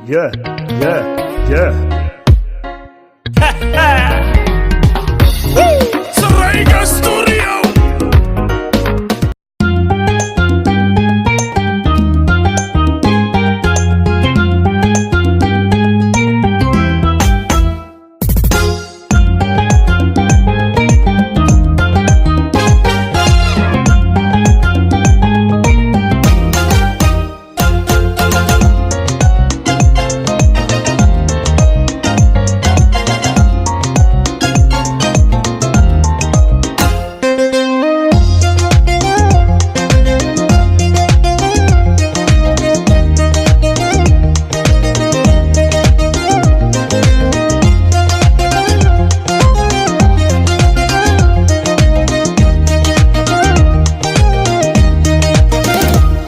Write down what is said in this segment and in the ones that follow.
Yeah. Sarayga Studio.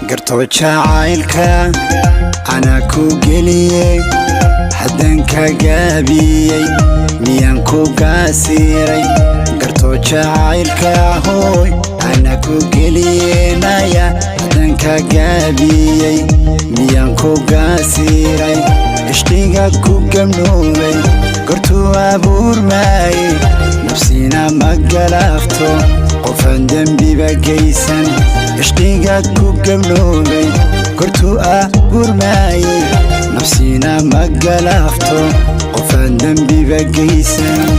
Gartoo jacaylka anaa ku geliyey, haddaan ka gaabiyey, miyaan ku gaasiray? Gartoo jacaylka, hooy, anaa ku geliyenaya, haddaan ka gaabiyey, miyaan ku gaasiray? Ishqiga ku gamnoobay gortuu abuurmaaye, nafsiina ma galaafto qofaan dembiba geysan. Ishqiga ku gamnoobay gortuu abuurmaaye, nafsiina ma galaafto qofaan dembiba geysan.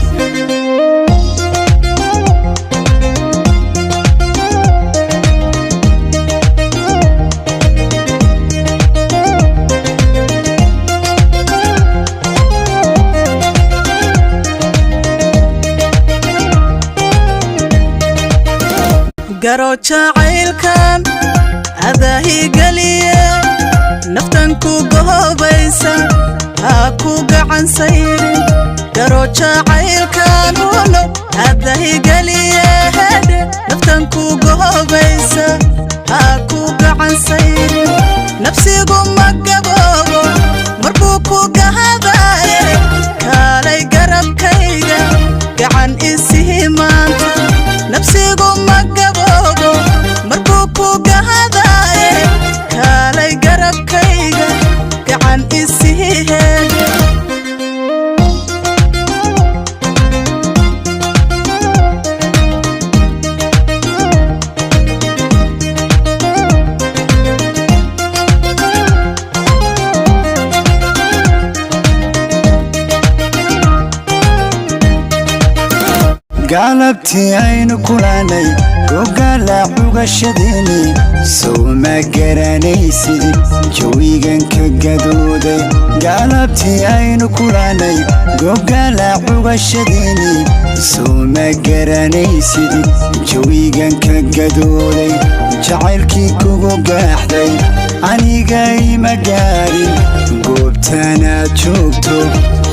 Garo jacaylkan adaahigeliye, naftan ku gohobaysa, ha ku gacan sayrin. Garo jacaylkan huno adahigeliye, hedhe, naftan ku gohobaysa, ha ku gacan sayrin. Nafsigu ma gaboobo marbuu ku gahadaaye, kaalay garabkayga, gacan isihi maanta. Nafsigu ma gaboobo markuu ku gahadaaye, kaalay garabkayga, gacan isihi heedhe. Galabtii aynu kulanay gogala cugashadeeni, sow ma garanaysid jawigan ka gadooday? Galabtii aynu kulanay gogala cugashadeeni, sow ma garanaysid jawigan ka gadooday? Jacaylkii kugu gaaxday aniga ima gaarin, goobtanaad joogto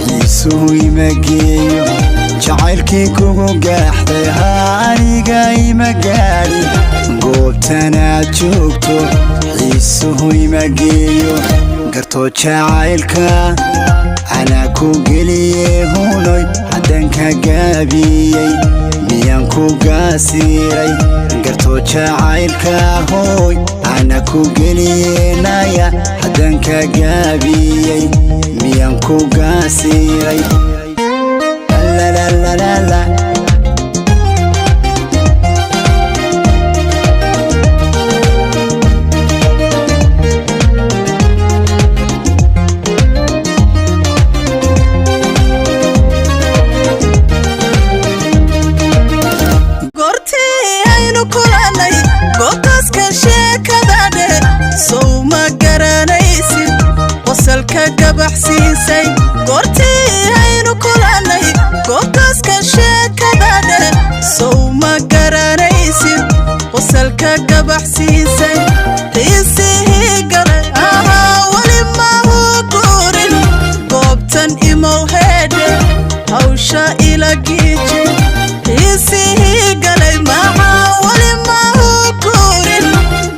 xiisuhu ima geeyo. Jacaylkii kugu gaaxday haa aniga ima gaadhin, goobtanaad joogto xiisuhu ima geeyo. Gartoo jacaylka anaa ku geliye hunoy, haddaan ka gaabiyey, miyaan ku gaasiray? Gartoo jacaylka, hooy, anaa ku geliyenaya, haddaan ka gaabiyey, miyaan ku gaasiray? La la la la la. Goortii aynu kulanay goobtaaska sheekada dheh, sow ma garanaysid qosalka gabaxsiisay? Goortii aynu kulanay goobtaaska sheekada dheh, sow ma garanaysid qosalka gabaxsiisay? Xiisihii galay ahaa weli mahu guurin, goobtan imow heedhe, hawsha ila giiji. Xiisihii galay maxaa weli mahu guurin,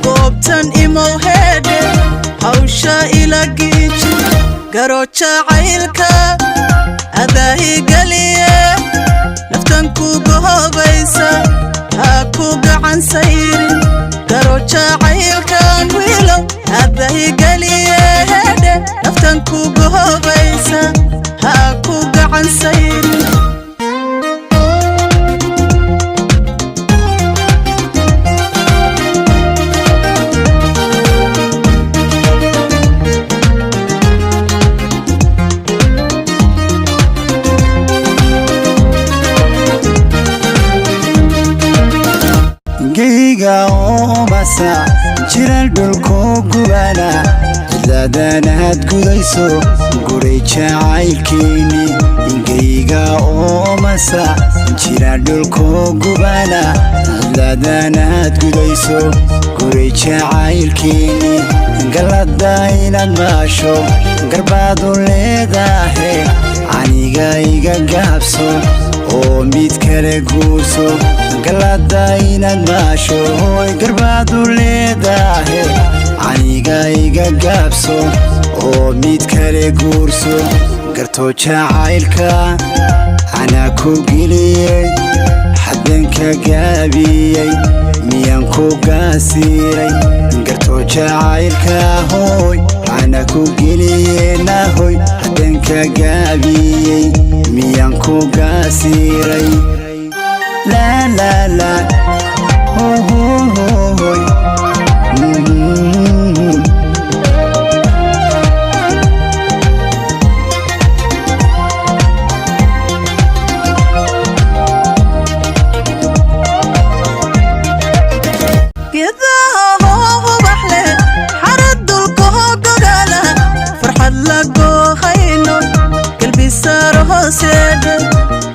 goobtan imow heedhe, hawsha ila giiji. Garo jacaylka adaahigeliye, naftan ku gohobaysa, ha ku gacan sayrin. Garo jacaylkan wiilow adahigeliye, hedhe, naftan. Naftan ku gohobaysa ha ku gacan sayrin. Geyga oomasa jiral dhulku gubana, cidlaadanaad gudayso guray jacaylkiini. Ingeyga oomasa jira dhulku gubana, cidlaadanaad gudayso guray jacaylkiini. Galada inaad maasho garbaadu leedahe, aniga iga gaabso oo mid kale guurso. Galada inaad maasho hooy garbaadu leedahe, aniga iga gaabso oo mid kale guurso. Gartoo jacaylka anaa ku geliyey, xaddanka gaabiyey, miyaan ku gaasiiray? Gartoo jacaylka hooy anaa ku geliyeenahoy, xaddanka gaabiyey, miyaan ku gaasiiray? Laa laa laa, hohohohoy. Geedaha ubax leh, xarad dulkaho gogaala, farxad la goohayno galbisaaro hooseedhe.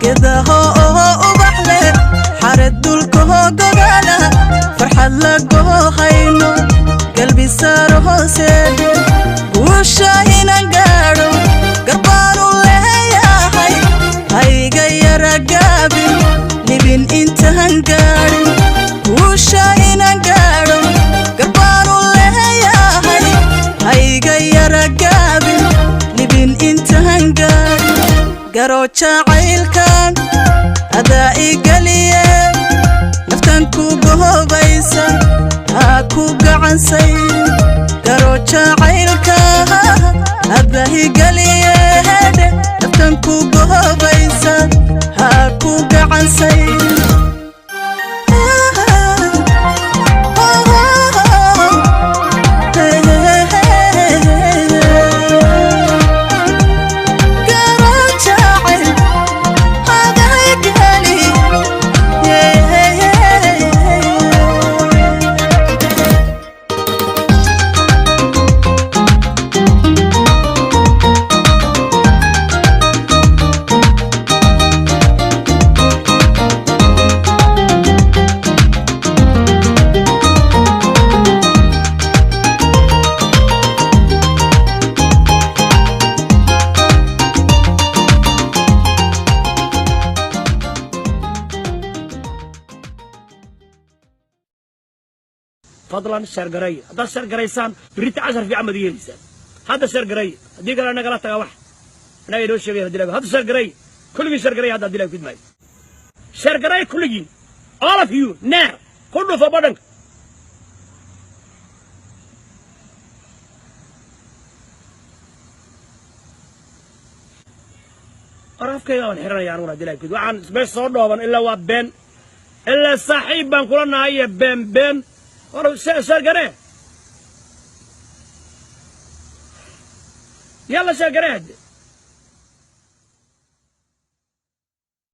Geedaha oo ubax leh, xarad dulkaho gogaala, farxad la goohayno galbisaaro hooseedhe. Guusha inan gaadho garbaanu leeyahay, hayga yara gaabin libin intaan gaadhin. Guusha inan gaadho garbaanu leeyahay, hayga yara gaabin libin intaan gaadhin. Garo jacaylkan adaa igaliye, naftan ku gohobaysa ha ku gacansayrin. Garo jacaylka adaa igaliye hedhe, naftan ku gohobaysa ha ku gacansayrin. Fadlan share gareeya. Haddaad share garaysaan, berrita cashar fiican baad yeelaysaan. Hadda share gareeya, haddii kale nagala taga wax annaga inoo sheegaya. Hadii hadda share gareeya, kulligiin share gareeya hadda. Haddii la kudmaayo, share gareeya kulligiin, all of you now, ku dhufo badhanka. War afkayga waan xiranaya aniguna haddii la kud waxaan meesha soo dhooban ilaa waa been, ilaa saaxiib baan kula nahay iyo been been. War share garee, yalla, share garee hadde.